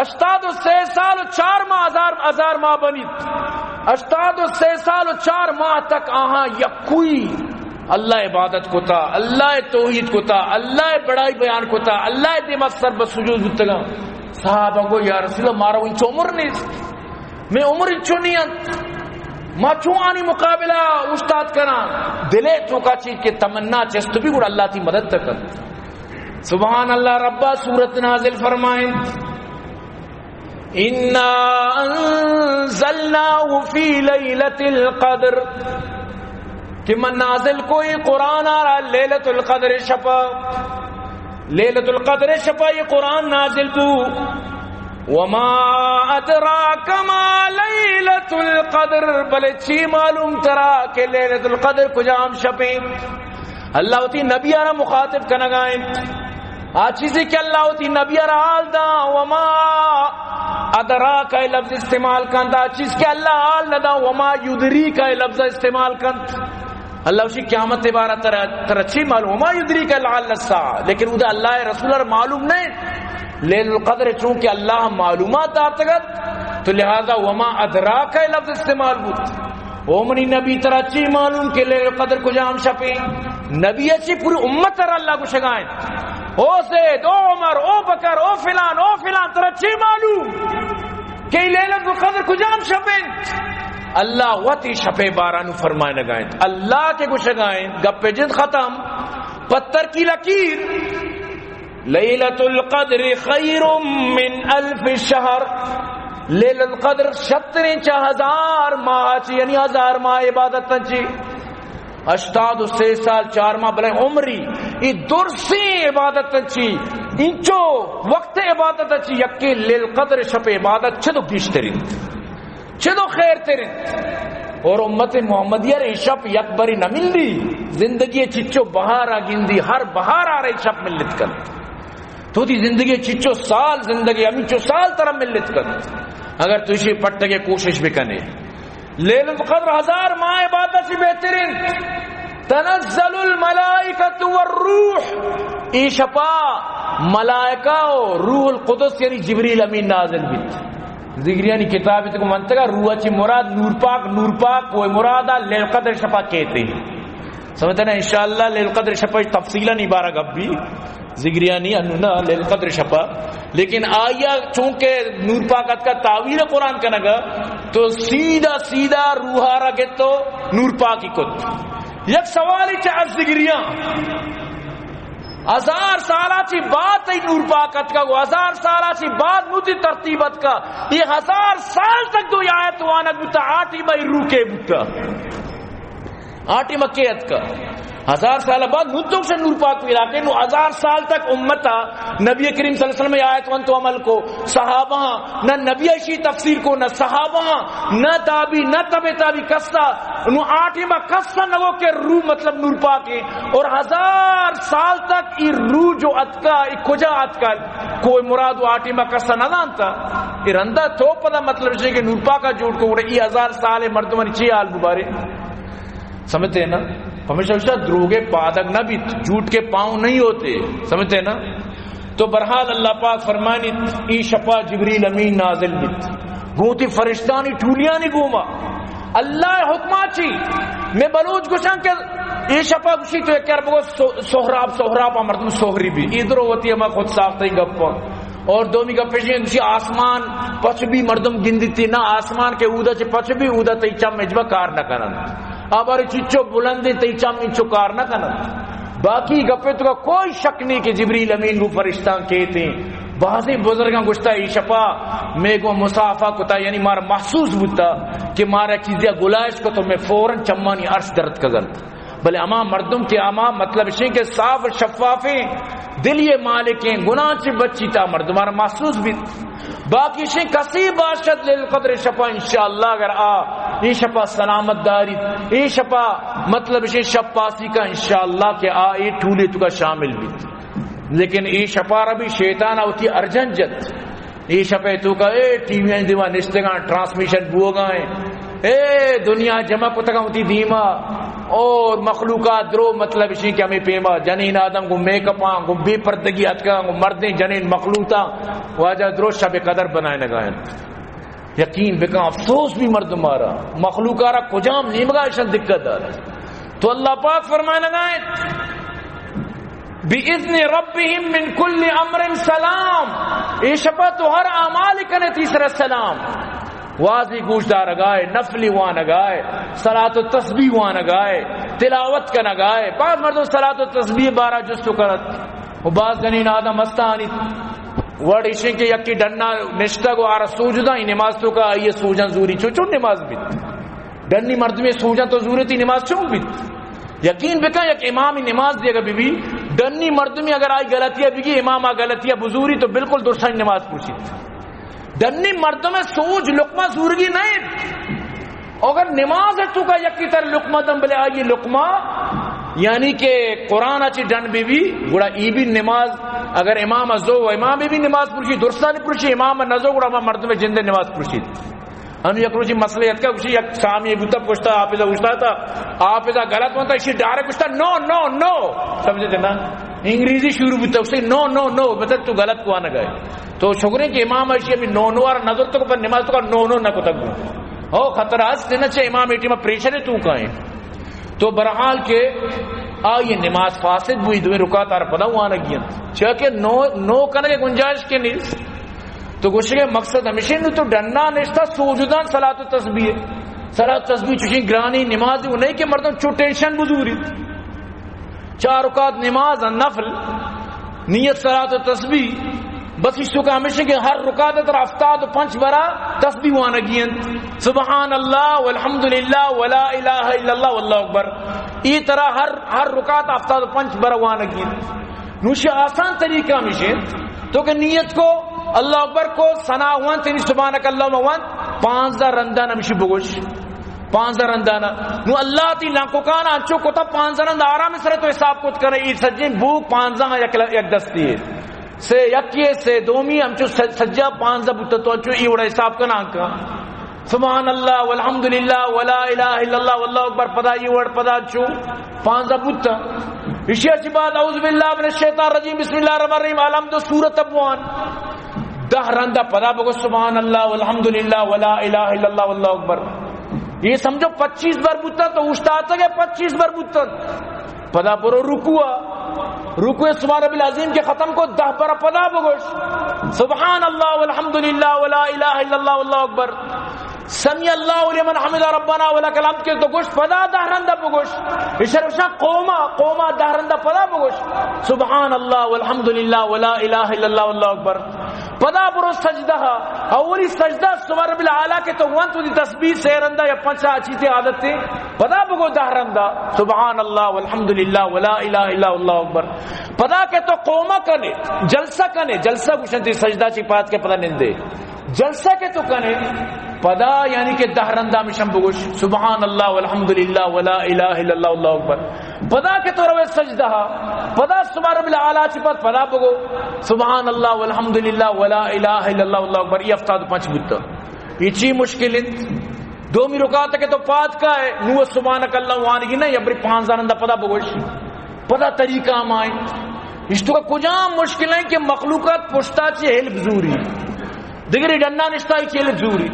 ہشتاد و سے سال و چار ماہ، ہزار، ہزار ماہ بنیت۔ ہشتاد و سے سال و چار ماہ تک آہاں یکوئی اللہ عبادت کتا، اللہ توحید کتا، اللہ بڑائی بیان کتا، اللہ دیما سر بہ سجود بوتگاں۔ صحابہ گو، یا رسول اللہ، مارا انچو عمر نیست۔ مئے عمر انچو نی انت، ما چون آنی مقابلہ اوشتات کناں؟ دلے توکا چی کہ تمنا چست بی، گڑا اللہ تئی مدد کنت۔ سبحان اللہ، ربا سورت نازل فرمائنت، انا انزلناہ فی لیلۃ القدر، کہ من نازل کو اے قرآن آرا لیلۃ القدر شپا۔ لیلۃ القدر شپا اے قرآن نازل بو۔ وما ادراک ما لیلۃ القدر، بلے چی معلوم ترا کہ لیلۃ القدر کجام شپیں؟ اللہ وتی نبی آرا مخاطب کنگا انت۔ آ چیزے کہ اللہ وتی نبی آرا حال دا، وما ادراک اے لفظ استعمال کنت، آ چیز کہ اللہ حال نہ دا، وما یدریک اے لفظ استعمال کنت۔ اللہ وشی قیامت بارہ ترا، ترا چی معلوم؟ وما یدریک لعل الساعہ۔ لیکن اودا اللہ رسول آرا معلوم نہ انت۔ لیلۃ القدر چونکہ اللہ معلومات داتگ ات، تو لہذا وما ادراک اے لفظ استعمال بوت۔ او منی نبی، ترا چی معلوم کہ لیلۃ القدر کجام شپیں؟ نبی چی پوری امت را اللہ گوشگا انت، او زید، او عمر، او بکر، او فلان، او فلان، ترا چی معلوم کہ لیلۃ القدر کجام شپ انت؟ اللہ وتی شپ بارانو فرمائنگا انت۔ اللہ کہ گوشگا انت، گپ جند ختم، پتر کی لکیر۔ لیلۃ القدر خیر من الف شہر۔ لیلۃ القدر شتریں چہ ہزار ماہ چی، یعنی ہزار ماہ عبادت چی۔ ہشتاد و سے سال چار ماہ بلے عمری، ای درسیں عبادت چی، انچو وقت عبادت چی، یکے لیلۃ القدر شپ عبادت چدو گیشترین۔ چدو خیر تر انت۔ اور امت محمدیہ را اے شپ یک بری نہ ملی، زندگی چچو بہارا گندی، ہر بہار آرا اے شپ ملت کنت۔ تو دی زندگی چچو سال، زندگی ہمینچو سال ترا ملت کنت، اگر تو اشی پٹگے کوشش بکنے۔ لیلۃ القدر ہزار ماہ عبادت سے بہتر انت۔ تنزل الملائکۃ والروح، اے شپا ملائکہ و روح القدس یعنی جبریل امین نازل بیت۔ ذگریانی کتاب ء تک منتگا روح چی مراد نور پاک، نور پاک کوہ مراد لیلۃ القدر شپا کہتے ہیں۔ سمجھتے نا؟ انشاءاللہ لیلۃ القدر شپا تفصیلا نی بارہ گپ بی۔ ذگریانی انو نا لیلۃ القدر شپا، لیکن آیا چونکہ نور پاک اتکا تعویل قرآن کنگا، تو سیدھا سیدھا روحا را گتو نور پاکی کت۔ یک سوالی چہ از ذگریاں، ہزار سالا چی بعد تئی نور پاک اتکا، وہ ہزار سالا چی بعد نو تئی ترتیب اتکا، یہ ہزار سال تک دو آیت وانگ بوتا، آ ٹیما روح کے بوتا، آ ٹیما کے اتکا؟ ہزار سال بعد نو تو سے نور پاک پیدا کے، نو ہزار سال تک امتا نبی کریم صلی اللہ علیہ وسلم آیت وان تو عمل کو، صحابہ نہ نبی اشی تفسیر کو، نہ صحابہ، نہ تابی، نہ تبع تابی کسا، نو آ ٹیما کسا نگو کہ روح مطلب نور پاک ہے۔ اور ہزار سال تک ای روح جو اتکا، ای کجا اتکا، کوہ مراد و آ ٹیما کسا نہ دانتا۔ ای رندا تو پدا مطلب شے کہ نور پاکا جوڑ کو، گڑا ای ہزار سال مردمانی چی حال ببارے؟ سمجھتے ہیں نا؟ ہمیشہ ہمیشہ دروگے پادگ نہ بیت، جھوٹ کے پاؤں نہیں ہوتے۔ سمجھتے ہیں نا؟ تو بہرحال اللہ پاک فرمانی، ای شپا جبریل امین نازل بیت۔ گوتی فرشتانی ٹولیانی گوما۔ اللہ حکما چی؟ میں بلوچ گوشاں کہ ای شپا گوشی تو یک یار بگو سو-، سہراب، سہراب آ مردم سہری بی۔ ادرو وتی ہما خود ساختہ گپا۔ اور دومی گپ ایش انت کہ آسمان پچ بی مردم گندیتی، نہ آسمان کہ اودا چہ پچ بی، اودا تئی چم اجبا کار نہ کنن۔ آ بارے چچو بلندیں تئی چم انچو کار نہ کنن۔ باقی گپے تو کا کوئی شک نہیں کہ جبریل امین گو فرشتاں کیتے۔ بعضی بزرگاں گوشتا ای شپا میں گو مسافہ کتا، یعنی مارا محسوس بوتا کہ مارا چیزیا گلائش کو تو میں فوراً چمانی عرش درد کگنت۔ بلے ہما مردم کہ ہما مطلب شیں کہ صاف شفافیں دلی مالکیں، گناہ چی بچی تا مردم آرا محسوس بیت۔ باقی شیں کسی باشد لیل قدر شپا انشاءاللہ اگر آ اے شپا سلامت داری، اے شپا مطلب شیں شپ پاسی کا انشاءاللہ کہ آ اے ٹولے تو کا شامل بیت۔ لیکن اے شپا را بھی شیطان آ وتی ارجن جت۔ اے شپے تو کا اے ٹی وی دیما نشتگاں، ٹرانسمیشن بوگا ہیں۔ اے دنیا جمع کتگاں وتی دیما اور مخلوقات درو مطلب شیں کہ ہمیں پیما جنین آدم گو میک اپاں، گو بے پردگی اتکاں، گو مردیں جنین مخلوقاں واجہ درو شب قدر بنائے نگائیں۔ یقین بکن افسوس بھی مردم آرا، مخلوق آرا کجام نیمگا اشان دقت دار۔ تو اللہ پاک فرمائے نگائیں، بِإِذْنِ رَبِّهِمْ مِنْ كُلِّ أَمْرٍ سَلَامٌ۔ اے شپا تو ہر اعمال کنے تیسرا سلام۔ وازی گوش دارگائے، نفلی وانگائے، صلاۃ و تسبیح وانگائے، تلاوت کنگائے۔ بعض مردم صلاۃ و تسبیح بارہ جست کنت و بعض جنین آدم استانی وڑ ایشیں کہ یکی ڈنا نشتگ و آرا سوج داں، ای نماز توکا آئیے سوجاں زوری، چو چون نماز بیت؟ ڈنی مردمے سوجاں تو زورتی، نماز چون بیت؟ یقین بکن، یک امامی نماز دیگا بی بی، ڈنی مردمی اگر آئی غلطیہ بگی، امام آ غلطیہ بزوری تو بالکل درستانی نماز پوشیت۔ ڈنی مردم سوج لقمہ زورگی نہ انت۔ اگر نماز توکا یکی تر لقمہ دم، بلے آئی لقمہ یعنی کہ قرآن چی ڈن بی بی، گڑا ای بھی نماز، اگر امام زو و امام بھی نماز پرشی، درستانی پرشی، امام نزو، گڑا ہما مردم جند نماز پرشی۔ ہم یک روچی مسئلہ اتکا، گوشی یک سامی بوتا پشتا حافظہ اوشتاتا، حافظہ غلط وانتا، اشی ڈائریکٹ گوشتا، "نو، نو، نو۔" سمجھتے نا؟ انگریزی شروع بوتا، اسے، "نو، نو، نو، مطلب تو غلط کو آنا گئے۔" تو شکریں کہ امام اشی ابھی نو نو آر نظر تو پر نماز تو کا نو نو نہ کو تک۔ او خطرہ است نا، چہ امام ایٹی ما پریشر تو کائیں۔ تو برحال کہ آئی نماز فاسد بوئی، دوی رکعت آر پدا وانگی انت۔ چہ کہ نو، نو کنگے گنجائش کے نیست۔ تو گوشگے مقصد ہمیشہ نو تو ڈنا نشتا سوجدان صلاۃ و تسبیح۔ صلاۃ و تسبیح چوشیں گرانی نماز وہ نہیں کہ مردم چو ٹینشن بزوری۔ چار رکعت نماز نفل، نیت صلاۃ و تسبیح، بس اشتو کا ہمیشہ کہ ہر رکعت تر ہفتاد و پنچ برا تسبیح وانگی انت۔ سبحان اللہ والحمدللہ ولا الہ الا اللہ واللہ اکبر۔ ای طرح ہر، ہر رکعت ہفتاد و پنچ برا وانگی انت۔ نوشی آسان طریقہ ہمیشہ انت۔ تو کہ نیت کو، اللہ اکبر کو، ثنا وانت، یعنی سبحانک اللہم وانت، پانزدہ رندان ہمیشہ بگوش۔ پانزدہ رندانا۔ نو اللہ تی لنکوکان انچو کتا پانزدہ رند آرام سر تو حساب کت کنے، ای سجیں بوک پانزدہ یک ل-، یک دستی ہے۔ سے یکی ہے، سے دومی، ہمچو س-، سجا پانزدہ بوتا تو انچو ای وڑا حساب کنا انکا۔ سبحان اللہ والحمدللہ ولا الہ الا اللہ واللہ اکبر، پدا ای وڑ پدا انچو پانزدہ بوتا۔ اشی اچ بعد اعوذ باللہ من الشیطان الرجیم، بسم اللہ الرحمن الرحیم، الحمد سورت بوان۔ دہ رندا پدا بگو سبحان اللہ والحمدللہ ولا الہ الا اللہ واللہ اکبر۔ یہ سمجھو پچیس بار بوتا تو اوشتاتگے پچیس بار بوتا۔ پدا برو رکوع، رکوع سبحان ربی العظیم کے ختم کو، دہ بار پدا بگوش سبحان اللہ والحمدللہ ولا الہ الا اللہ واللہ اکبر۔ سمع اللہ لمن حمد ربنا ولک الحمد کے تو گوش، پدا دہ رندا بگوش۔ اشر وشا قوما، قوما دہ رندا پدا بگوش سبحان اللہ والحمدللہ ولا الہ الا اللہ واللہ اکبر۔ پدا برو سجدہ، اولی سجدہ سبحان ربی الاعلی کے تو وانت دی تسبیح سے رندا یا پنچا اچیتے عادت تے۔ پدا بگو دہ رندا سبحان اللہ والحمدللہ ولا الہ الا اللہ اکبر۔ پدا کہ تو قوما کنے، جلسہ کنے، جلسہ گوشنتی سجدہ چی پات کے پدا نندے۔ جلسہ کہ تو کنے، پدا یعنی کہ دہ رندا مشم بگوش سبحان اللہ والحمدللہ ولا الہ الا اللہ واللہ اکبر۔ پدا کہ تو روے سجدہ، پدا سبحان ربی الاعلی چی پات پدا بگو سبحان اللہ والحمدللہ ولا الہ الا اللہ واللہ اکبر۔ یہ ہفتاد پنچ بوتا۔ یہ چی مشکل انت؟ دومی رکعت کہ تو پاد کا ہے، نو سبحانک اللہ وانگی نہ، یا بری پانزدہ رندا پدا بگوش۔ پدا طریقہ ہمائیں۔ اشتو کا کجام مشکل ہیں کہ مخلوقات پشتا چی ہیلپ زوری۔ دگری ڈنا نشتا ہی چی ہیلپ زوری۔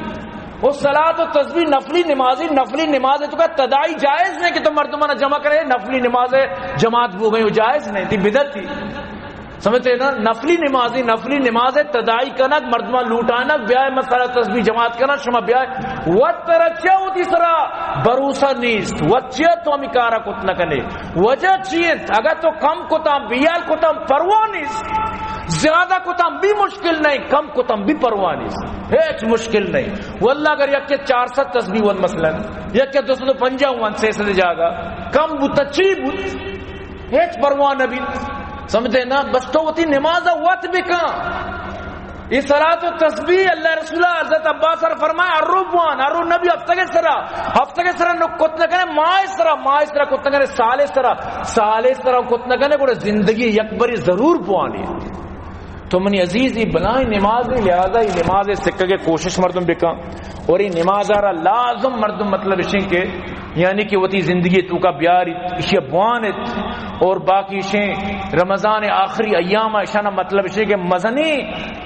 وہ صلاۃ و تسبیح نفلی نمازی، نفلی نماز ہے تو کا تدائی جائز نہیں کہ تو مردمانہ جمع کرے، نفلی نماز ہے جماعت بو گئی، وہ جائز نہیں، تی بدعت تھی۔ سمجھتے ہیں نا؟ نفلی نمازی، نفلی نماز تدائی کنگ، مردمان لوٹانگ، بیائے مسئلہ تسبیح جماعت کنگ، شما بیائے۔ وت ترا چیا وتی سرا بھروسہ نیست، وت چیا تو ہمی کارا کت نہ کنے؟ وجہ چی انت؟ اگر تو کم کتاں، بیال کتاں، پرواہ نیست، زیادہ کتاں بھی مشکل نہیں، کم کتاں بھی پرواہ نیست، ہیچ مشکل نہیں۔ واللہ اگر یک کے چار سد تسبیح ون مثلاً، یک کے دو سد و پنجاہ ون، سے سد جاگہ کم بوتا چی بوت؟ ہیچ پرواہ نہ بیت۔ سمجھتے نا؟ بس تو وتی نماز وت بکن۔ یہ صلاۃ و تسبیح اللہ رسول حضرت عباس سر فرمائے، ارو بوان، ارو نبی ہفتگے سرا، ہفتگے سرا نو کت نہ کنے، ماہ سرا، ماہ سرا کت نہ کنے، سال سرا، سال سرا کت نہ کنے، گڑا زندگی یک بری ضرور بوانی۔ تو منی عزیز، یہ بلائیں نماز ہے، لہذا یہ نماز سکھگے کوشش مردم بکن۔ اور یہ نماز آرا لازم مردم مطلب اشیں کہ یعنی کہ وتی زندگی توکا بیاری، اشی بوانت۔ اور باقی اشیں رمضان آخری ایام اشانا مطلب اشیں کہ مزنی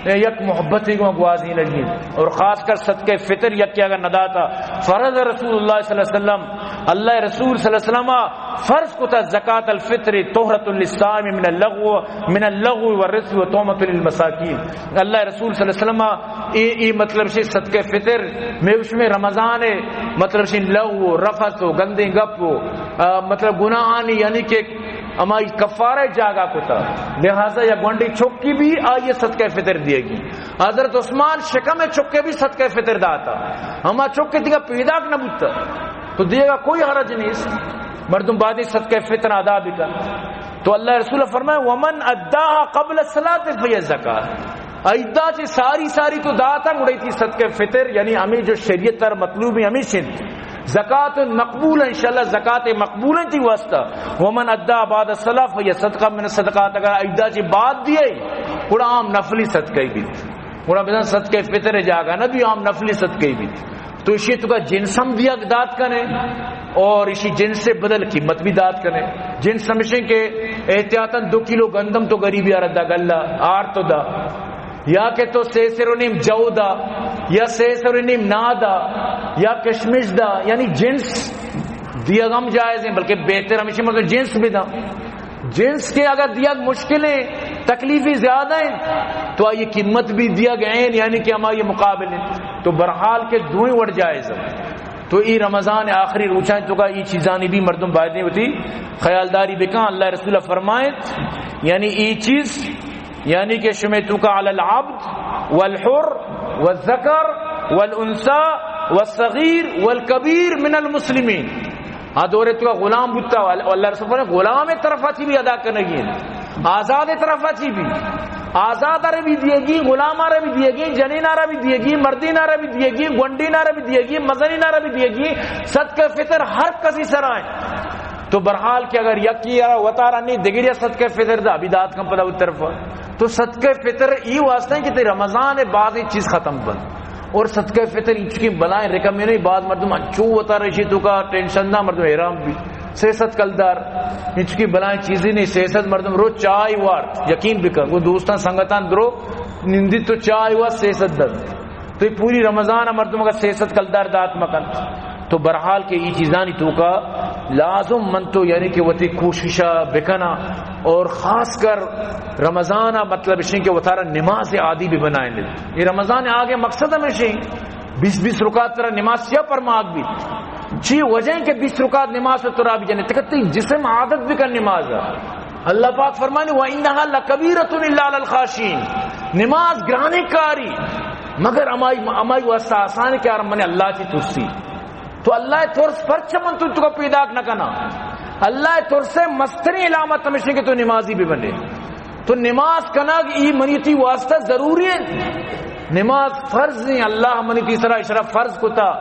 یک محبت کو گوازی لگی۔ اور خاص کر صدقہ فطر یک کہ اگر نداتا، فرض رسول اللہ صلی اللہ علیہ وسلم اللہ رسول صلی اللہ علیہ وسلم فرض کتا زکات الفطر طہرۃ للصائم من اللغو، من اللغو والرفث وطعمۃ للمساکین۔ اللہ رسول صلی اللہ علیہ وسلم اے، اے مطلب شے صدقہ فطر، میں اس میں رمضان ہے، مطلب شے لغو و رفث و گندیں گپ و، آ، مطلب گناہانی، یعنی کہ ہمائی کفارہ جاگہ کتا، لہذا یا گونڈی چکی بھی آئیے صدقہ فطر دیے گی۔ حضرت عثمان شکم چکے بھی صدقہ فطر داتا، ہما چکے دیگا پیداک نہ بوتا، تو دیگا کوئی حرج نہیں، مردم بعد صدقہ فطر ادا بکن۔ تو اللہ رسول فرمائے، ومن اداها قبل الصلاة فهي زکات۔ ایدا چہ ساری ساری تو داتا، گڑے تئی صدقہ فطر، یعنی ہمیں جو شریعت تر مطلوب ہے، ہمیں شد زکات مقبول، انشاءاللہ زکات مقبول ہیں تئی واسطہ۔ ومن ادا بعد الصلاة فهي صدقہ من الصدقات، اگر ایدا چہ بعد دیے، گڑا عام نفلی صدقہ ہی بیت۔ گڑا بزن صدقہ فطر جاگہ نہ بی، عام نفلی صدقہ ہی بیت۔ تو اشی توکا جنس ہم دیگ دات کنے اور اشی جنس سے بدل قیمت بھی دات کنے۔ جنس ہمیشہ کہ احتیاطاً دو کلو گندم تو غریبی آرا دا گلہ آر تو دا، یا کہ تو سے سر و نیم جو دا، یا سے سر و نیم نا دا، یا کشمش دا، یعنی جنس دیگ ہم جائز ہیں، بلکہ بہتر ہمیشہ مطلب جنس بھی دا۔ جنس کے اگر دیگ مشکل ہیں، تکلیفی زیادہ ہیں، تو آئی قیمت بھی دیگ عین، یعنی کہ ہماری مقابل ہیں۔ تو برحال کے دوئیں وڑ جائز ہیں۔ تو ای رمضان آخری روچاں توکا ای چیزانی بھی مردم باید نہیں ہوتی خیالداری بکن۔ اللہ رسول فرمائے، یعنی ای چیز، یعنی کہ شمے توکا علی العبد والحر والذکر والانثی والصغیر والکبیر من المسلمین۔ آ دورے تو غلام بوتا، اللہ رسول فرمائے، غلام طرفا چی بھی ادا کنگی، آزاد طرفا چی بھی، آزاد آرا بھی دیگی، غلام آرا بھی دیگی، جنین آرا بھی دیگی، مردین آرا بھی دیگی، گونڈین آرا بھی دیگی، مزنین آرا بھی دیگی، صدقہ فطر ہر کسی سرائیں۔ تو برحال کہ اگر یکی آرا وتارا نہیں، دگری صدقہ فطر دا، ابھی دات کم پدا اتر طرفا۔ تو صدقہ فطر ای واسطہ ہے کہ تی رمضان بعد یہ چیز ختم بن۔ اور صدقہ فطر انچکی بلائیں رقم نہیں، بعض مردم انچو وتا رشی توکا ٹینشن دا، مردم حیران بھی۔ سے صد کلدار، انچکی بلائیں چیزی نہیں، سے صد مردم رو چائے وارت، یقین بکن، وہ دوستان سنگتان درو نندی تو چائے وارت سے صد در۔ تو یہ پوری رمضان مردم اگر سے صد کلدار دات مکن، تو برحال کے یہ چیزانی توکا لازم من تو یعنی کہ وتی کوششا بکنا، اور خاص کر رمضان مطلب اشیں کہ وتارا نماز عادی بھی بنائیں۔ یہ رمضان آگے مقصد ہمیشیں بیس بیس رکعت ترا نماز چیا پرماگ بیت؟ چی وجہ ہے کہ بیس رکعت نماز تو ترا بھی جنے؟ تکتی جسم عادت بکن نماز۔ اللہ پاک فرمانی، وَإِنَّهَا لَكَبِيرَةٌ إِلَّا عَلَى الْخَاشِعِينَ۔ نماز گرانیں کاری، مگر ہمائی، ہمائی واسطہ آسان ہے کہ آر من اللہ چی ترسی۔ تو اللہ ترس پرچہ من تو توکا پیداک نہ کنا؟ اللہ ترس مستریں علامت ہمیشیں کہ تو نمازی بھی بنے۔ تو نماز کنگ ای منی تی واسطہ ضروری ہے۔ نماز فرض ہیں، اللہ منی تی سرا اشرا فرض کتا،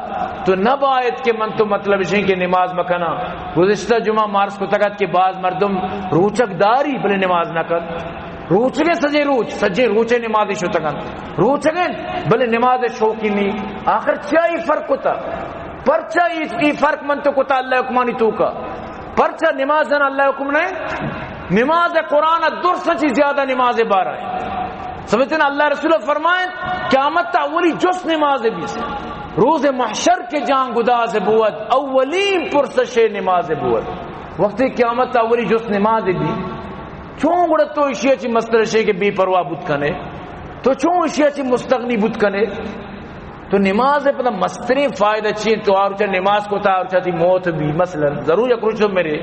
تو نہ باید کہ من تو مطلب اشیں کہ نماز مکنا۔ گزشتہ جمعہ مارس کتگت کہ بعض مردم روچک داری بلے نماز نہ کت۔ روچگیں سجے روچ، سجے روچے نماز شتگن۔ روچگیں بلے نماز شوقی نہیں۔ آخر چیا ای فرق کتا؟ پرچا ای، ای فرق من تو کتا اللہ حکمانی توکا؟ پرچا نماز جن اللہ حکم نہیں؟ نماز قرآن درس چی زیادہ نماز بارا ہے۔ سمجھتے ہیں، اللہ رسول فرمائیں، قیامت تا اولی جس نماز بھی، روز محشر کے جان گداز بود، اولین پرسش نماز بود۔ وقتی قیامت تا اولی جس نماز بھی، چون گڑا تو اشیا چی مسترشے کہ بے پرواہ بود کنے؟ تو چون اشیا چی مستغنی بود کنے؟ تو نماز پدا مستریں فائدہ چی؟ تو آ روچا نماز کتا، آ روچا تی موت بھی، مثلاً ضرور یک روچو مرے،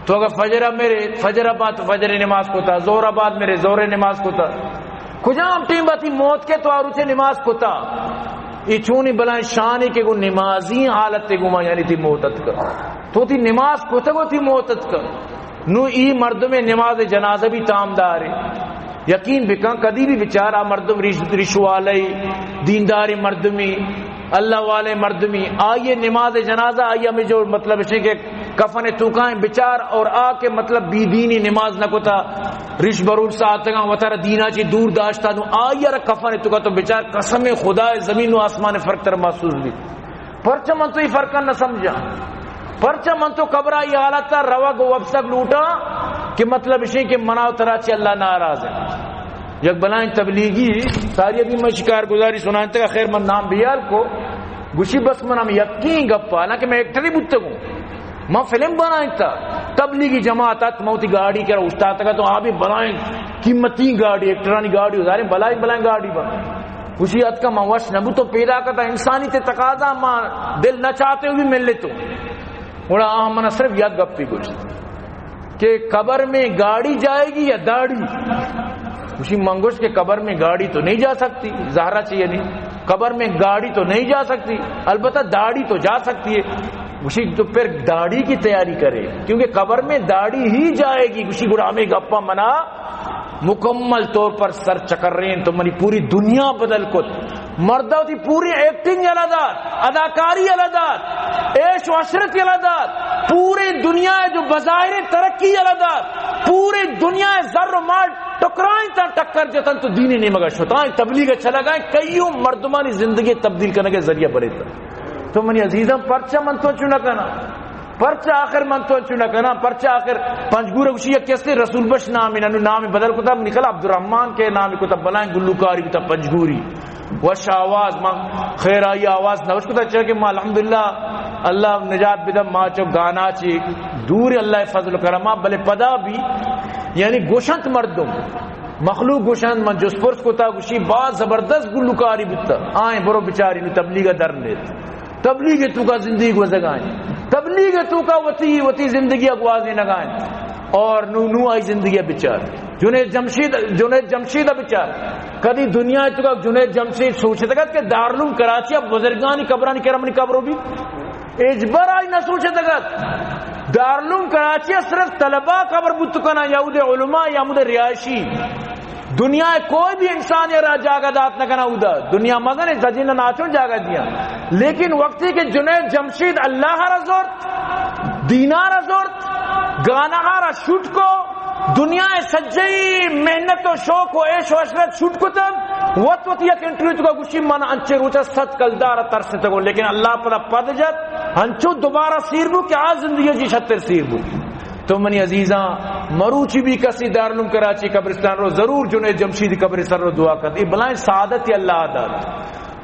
تو اگر فجر مرے، فجر بعد تو فجر نماز کتا، ظہر بعد مرے، ظہر نماز کتا، کجام ٹیم با تی موت کے تو آ روچے نماز کتا؟ یہ چونی بلائیں شانی کہ گو نمازی حالت گو ما یعنی تی موت اتکا، تو تی نماز کتا گو تی موت اتکا۔ نو ای مردم نماز جنازہ بھی تامدارے۔ یقین بکن، کدی بھی بچار آ مردم ریش، ریش والے، دیندار مردمی، اللہ والے مردمی، آئیے نماز جنازہ، آئی ہمیں جو مطلب ہے کہ کفن توکائیں بچار، اور آ کے مطلب بی دینی نماز نہ کتا، ریش بروش ساعتگاں وتر دینا چی دور داشتا، نو آئی را کفن توکا تو بچار، قسم خدا زمین و آسمان فرق تر محسوس بھی۔ پرچہ من تو یہ فرق نہ سمجھا؟ پرچہ من تو قبرا یہ حالت تا روگ و وپسگ لوٹا کہ مطلب اشیں کہ منا و ترا چی اللہ ناراض ہے؟ یک بلائیں تبلیغی، ساری ابھی میں شکار گزاری سنائیں تک، خیر من نام بیال کو، گوشی بس من ہم یقین گپا، حالانکہ میں ایکٹری بوتگوں۔ من فلم بنائینتا، تبلیغی جماعت ات، من وتی گاڑی کرا اوشتاتگا تو آ بھی بلائیں قیمتی گاڑی، ایکٹرانی گاڑی، ظاہر بلائیں بلائیں گاڑی بن۔ گوشی اتکا من وش نبو تو پیدا کتا، انسانی تے تقاضا، ما دل نہ چاہتے ہوئے بھی مل لیتو۔ گڑا آ من صرف یک گپی گوشت کہ قبر میں گاڑی جائے گی یا داڑھی؟ گوشی من گوشت کہ قبر میں گاڑی تو نہیں جا سکتی، زہرا چاہیے نہیں، قبر میں گاڑی تو نہیں جا سکتی، البتہ داڑھی تو جا سکتی ہے۔ گوشی تو پھر داڑھی کی تیاری کرے، کیونکہ قبر میں داڑھی ہی جائے گی۔ گوشی گڑا ہمیں گپا منا مکمل طور پر سر چکر رہے ہیں، تو منی پوری دنیا بدل کت۔ مرد وتی پوری ایکٹنگ یلہ دات، اداکاری یلہ دات، عیش و عشرت یلہ دات، پوری دنیا جو بظاہر ترقی یلہ دات، پوری دنیا زر و مال ٹکرائیں تا ٹکر جتن تو دینی نیمگا شتائیں، تبلیغ چلگائیں، کئیوں مردمانی زندگی تبدیل کرنے کے ذریعہ بنے تا۔ تو منی عزیزاں، پرچہ من تو چو نہ کنا؟ پرچہ آخر من تو چو نہ کنا؟ پرچہ آخر پنجگور گوشی یک کسے رسول بخش نام، انہوں نام بدل کتا، نکلا عبدالرحمن کے نام کتا، بلائیں گلوکاری کتا پنجگوری۔ وش آواز، ما خیر آئی آواز نوش کتا، چاہے کہ ما الحمدللہ اللہ نجات بدم، ما چو گانا چی دور اللہ فضل کرما، بلے پدا بھی یعنی گوشنت مردم، مخلوق گوشنت، من جست پرس کتا، گوشی باز زبردست گلوکاری بوتا، آئیں برو بچاری نو تبلیغ در نیت۔ تبلیغ تو کا زندگی گوزگائیں، تبلیغ تو کا وتی، وتی زندگی گوازی نگائیں۔ اور نو، نو آئی زندگی بچار۔ جنید جمشید، جنید جمشید بچار۔ کدی دنیا تو کا جنید جمشید سوچتگت کہ دارالعلوم کراچی اب بزرگانی قبرانی کرمنی قبرو بھی؟ اجبر آئی نہ سوچتگت۔ دارالعلوم کراچی صرف طلباء قبر بوت کنا، یا اود علماء یا اود رہائشی۔ دنیا کوئی بھی انسان یا را جاگہ دات نہ کنا اودا۔ دنیا مزن ہے، سجین ناچو جاگہ دیا۔ لیکن وقتی کہ جنید جمشید اللہ را زورت، دینا را زورت، گانا را شوٹ کو، دنیا سجئی محنت و شوق و عیش و عشرت شوٹ کتن، وت وت یک انٹرویو تو کا گوشی من انچے روچا صد کلدار ترستگو، لیکن اللہ پدا پد جت، انچو دوبارہ سیر بو کہ آ زندگی جی شتر سیر بو۔ تو منی عزیزاں، مروچی بھی کسی دارالعلوم کراچی قبرستان رو، ضرور جنید جمشید قبرستان رو دعا کت۔ اے بلائیں سعادت اللہ دات۔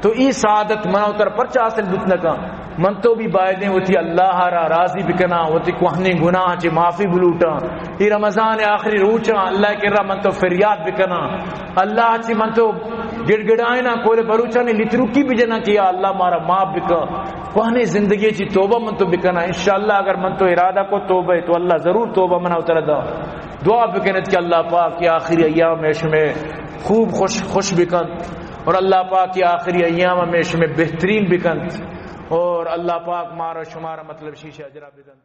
تو اے سعادت منا تر پرچہ حاصل بوت نہ کن؟ من تو بھی بایدیں وتی اللہ را راضی بکناں، وتی کوہنیں گناہ چہ معافی بلوٹاں۔ اے رمضان آخری روچاں اللہ کرا من تو فریاد بکناں۔ اللہ چہ من تو گڑگڑائنا، کول بروچانی لتروکی بجناں کہ یا اللہ مارا معاف بکن۔ کوہنیں زندگی چی توبہ من تو بکناں۔ انشاءاللہ اگر من تو ارادہ کو توبہ تو اللہ ضرور توبہ منا اترا دا۔ دعا بکنت کہ اللہ پاک کہ آخری ایام میں شمے خوب خوش، خوش بکنت اور اللہ پاک کہ آخری ایام میں شمے بہترین بکنت اور اللہ پاک مارا شمارا مطلب شیشہ اجرا بدنت۔